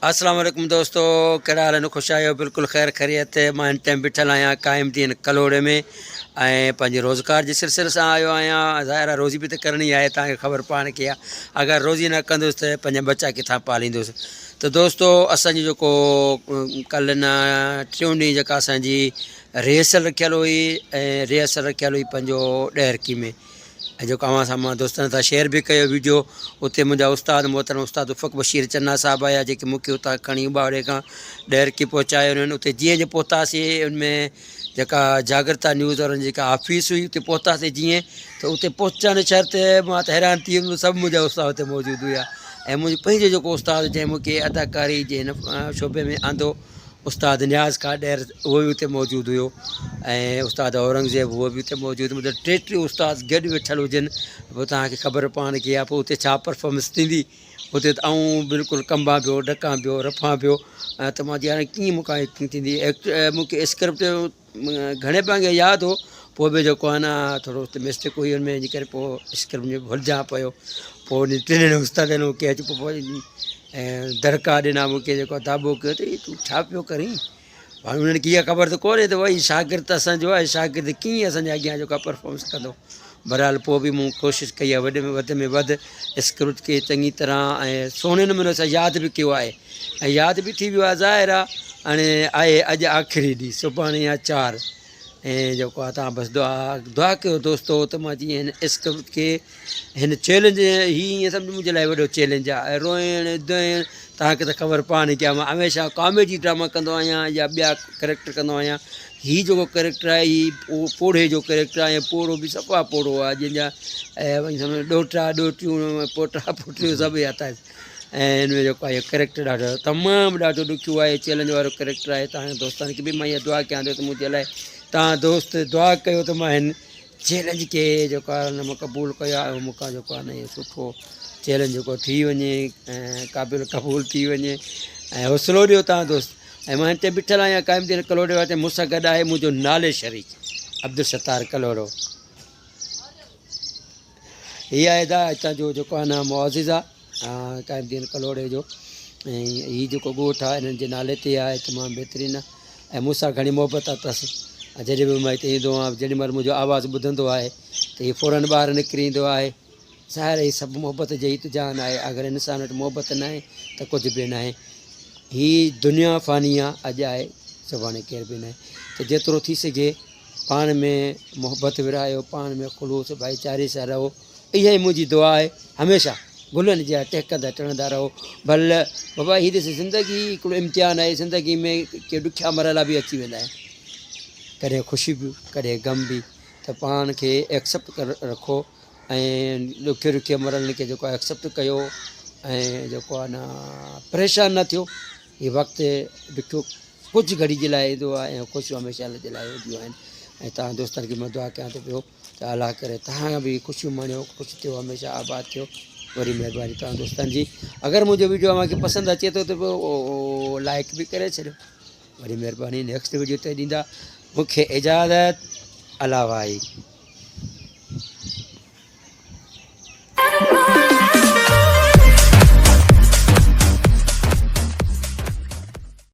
اسلام عليڪم دوستو ڪهڙا حال آهن خوش آهيو بلڪل خير خيريت مان هن ٽائيم بيٺل آهيان قائم دين ڪلهوڙي ۾ ۽ پنهنجي روزگار جي سلسلي سان آيو آهيان ظاهر آهي روزي به ته ڪرڻي آهي توهان کي خبر پاڻ کي آهي اگر روزي نه ڪندس ته پنهنجا ٻچا ڪٿان پاليندس ته دوستو اسانجو جيڪو ڪل نه ٽيون ڏينهن جيڪا اسانجي ريهرسل رکيل هئي ۽ ريهرسل رکيل هئي پنهنجو ڏهرڪي ۾ ۽ جيڪو اوهان سان مان دوستن سان شيئر به ڪيو ويڊيو اتي منهنجا استاد محترم استاد افق بشير چنا صاحب آيا جيڪي مون کي اتان کڻي اٻاوڙي کان ڏهرڪي پهچايو انهن اتي جيئن جو پهتاسين ان ۾ جيڪا جاگرتا نيوز وارن جي جيڪا آفيس هئي اتي پهتاسين جيئن ته اتي پهچڻ شرط مان ته حيران ٿي ويم سڀ منهنجا استاد اتي موجود هيا ۽ منهنجو پنهنجو جيڪو استاد جنهن مون کي اداڪاري جي هن شعبي ۾ آندو استاد نياز ڪاڏير اهو به اتي موجود هيو ۽ استاد اورنگزيب اهو به اتي موجود مطلب ٽي ٽي استاد گڏ ويٺل هجن پوء توهان کي خبر پاڻ کي آهي پوء اتي ڇا پرفارمنس ٿيندي اتي ته آئون بلڪل ڪنبان پيو ڏڪان پيو رڦان پيو ته مان چيو هاڻي ڪيئن مون کان ايڪٽنگ ٿيندي مون کي اسڪرپٽ گهڻي ڀاڱي ياد هو پوء به جيڪو آهي نه ٿورو اتي مسٽيڪ هئي ان ۾ ان ڪري پوء اسڪرپٽ ۾ ڀلجان پيو پوء انهن ٽنهي استادن مون کي اچي پوء ۽ دڙڪا ڏنا مون کي جيڪو داٻو ڪيو ته هي تون ڇا پيو ڪرين هاڻي انهن کي اها خبر ته ڪونهي ته ڀائي شاگرد ته اسانجو آهي شاگرد ڪيئن اسانجي اڳيان جيڪو آهي پرفارمنس ڪندو بهرحال پوء به مون ڪوشش ڪئي آهي وڏي ۾ وڌ ۾ وڌ اسڪرپٽ کي چڱي طرح ۽ سهڻي نموني سان ياد به ڪيو آهي ۽ ياد به ٿي ويو آهي ظاهر آهي هاڻي آهي اڄ آخري ڏينهن سڀاڻي آهي چار ۽ جيڪو آهي تان بس دعا دعا ڪيو دوستو ته مان جيئن هن اسڪرپٽ کي هن چئلينج هي ائين سمجهه منهنجي لاء وڏو چئلينج آهي روئڻ ڌوئڻ توهان کي ته خبر پاڻ ڪيا مان هميشه ڪاميڊي ڊراما ڪندو آهيان يا ٻيا ڪريڪٽر ڪندو آهيان هي جيڪو ڪريڪٽر آهي هي پوڙهي جو ڪريڪٽر آهي ۽ پوڙهو به صفا پوڙهو آهي جنهن جا ۽ ڏوهٽا ڏوهٽيون پوٽا پوٽيون سڀ آتا آهن ۽ هن ۾ جيڪو آهي ڪريڪٽر ڏاڍو تمام ڏاڍو ڏکيو آهي چئلينج وارو ڪريڪٽر آهي توهان جي دوستن کي به مان اها دعا ڪيان ٿو ته منهنجي لاء توهان دوست دعا ڪيو ته مان هن چئلينج کي جيڪو آهي نه مون قبول ڪيو آهي مون کان جيڪو آهي نه اهو سٺو چئلينج جيڪو ٿي وڃي ۽ قابل قبول ٿي وڃي ۽ حوصلو ڏيو توهان دوست ۽ مان هتي بيٺل آهيان قائم الدين ڪلهوڙي واري مون سان گڏ آهي منهنجو نالي شريڪ عبدالستار ڪلهوڙو هي آهي دا هتان جو جيڪو آهي نه معزز آهي قائم الدين ڪلهوڙي جو ۽ هي جيڪو ڳوٺ آهي انهن جي نالي تي آهي تمام بهترين آهي ۽ مون سان گهڻي محبت اٿس ۽ جڏهن به مان هتي ايندو آهيان جيڏي مهل منهنجو آواز ٻڌندو آهي ته هي فورن ٻاهر نڪري ايندو آهي ظاهر هي سڀ محبت جي ئي ته جان آهي اگر انسان وٽ محبت ناهي ته ڪجهه به ناهي هي دنيا فاني آهي اڄ آهي سڀاڻي ڪير به ناهي ته جيترو ٿي سگهي پاڻ ۾ محبت ورهايو پاڻ ۾ خلوص ڀائيچاري سان رهو اها ئي منهنجي دعا آهي هميشه گلن جيان ٽهڪندا ٽڙندا رهو ڀل بابا هي ڏس زندگي هڪڙو امتحان آهي زندگي ۾ ڪي ڏکيا مرحلا به اچي ويندا آهن ڪڏهن خوشي به ڪڏهن غم به ته پاڻ کي ايڪسپٽ ڪري رکو ۽ ڏکي ڏکي مرحلن کي جيڪو آهي ايڪسپٽ ڪيو ۽ جيڪو آهي نه پريشان نه ٿيو هي وقت ڏکيو ڪجهه گهڙي جي لاء ايندو آهي ۽ خوشيون هميشه جي لاء هونديون آهن ۽ توهان دوستن کي مان دعا ڪيان ٿو پيو ته الله ڪري توهان به خوشيون ماڻيو خوش ٿيو هميشه آباد ٿيو وڏي مهرباني توهان دوستن جي اگر منهنجو ويڊيو اوهان کي پسند اچي ٿو ته پوء لائڪ به ڪري ڇڏيو وڏي مهرباني نيڪسٽ ويڊيو تي ڏيندا مونکي اجازت الله واهي.